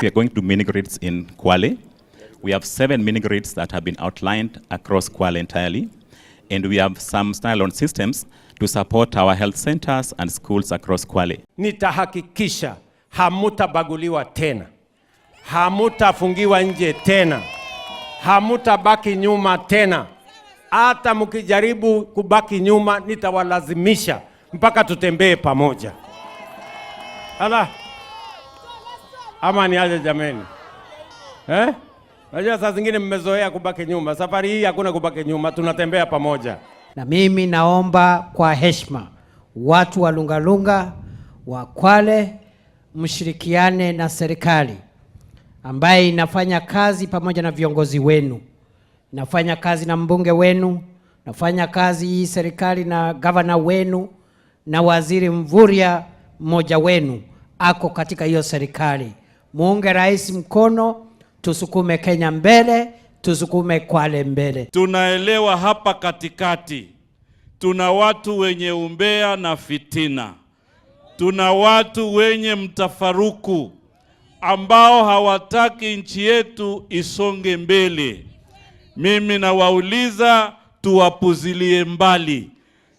We are going to do mini grids in Kwale. We have 7 mini grids that have been outlined across Kwale entirely. And we have some standalone systems to support our health centers and schools across Kwale. Nitahakikisha hamutabaguliwa tena, hamutafungiwa nje tena, hamutabaki nyuma tena. Hata mkijaribu kubaki nyuma, nitawalazimisha mpaka tutembee pamoja. Ala, ama ni aje jameni, eh? Najua saa zingine mmezoea kubaki nyuma. Safari hii hakuna kubaki nyuma, tunatembea pamoja. Na mimi naomba kwa heshima watu wa Lungalunga wa Kwale mshirikiane na serikali ambaye inafanya kazi pamoja na viongozi wenu, nafanya kazi na mbunge wenu, nafanya kazi hii serikali na gavana wenu na waziri Mvurya mmoja wenu ako katika hiyo serikali. Muunge rais mkono, tusukume Kenya mbele, tusukume Kwale mbele. Tunaelewa hapa katikati tuna watu wenye umbea na fitina, tuna watu wenye mtafaruku ambao hawataki nchi yetu isonge mbele. Mimi nawauliza tuwapuzilie mbali,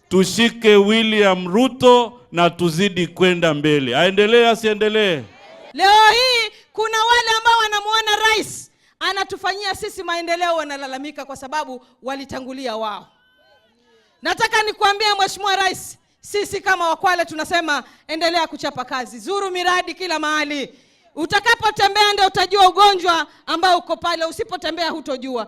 tushike William Ruto na tuzidi kwenda mbele. Aendelee asiendelee? Leo hii kuna wale ambao wanamuona rais anatufanyia sisi maendeleo, wanalalamika kwa sababu walitangulia wao. Nataka nikuambie Mheshimiwa Rais, sisi kama Wakwale tunasema endelea kuchapa kazi, zuru miradi kila mahali. Utakapotembea ndio utajua ugonjwa ambao uko pale, usipotembea hutojua.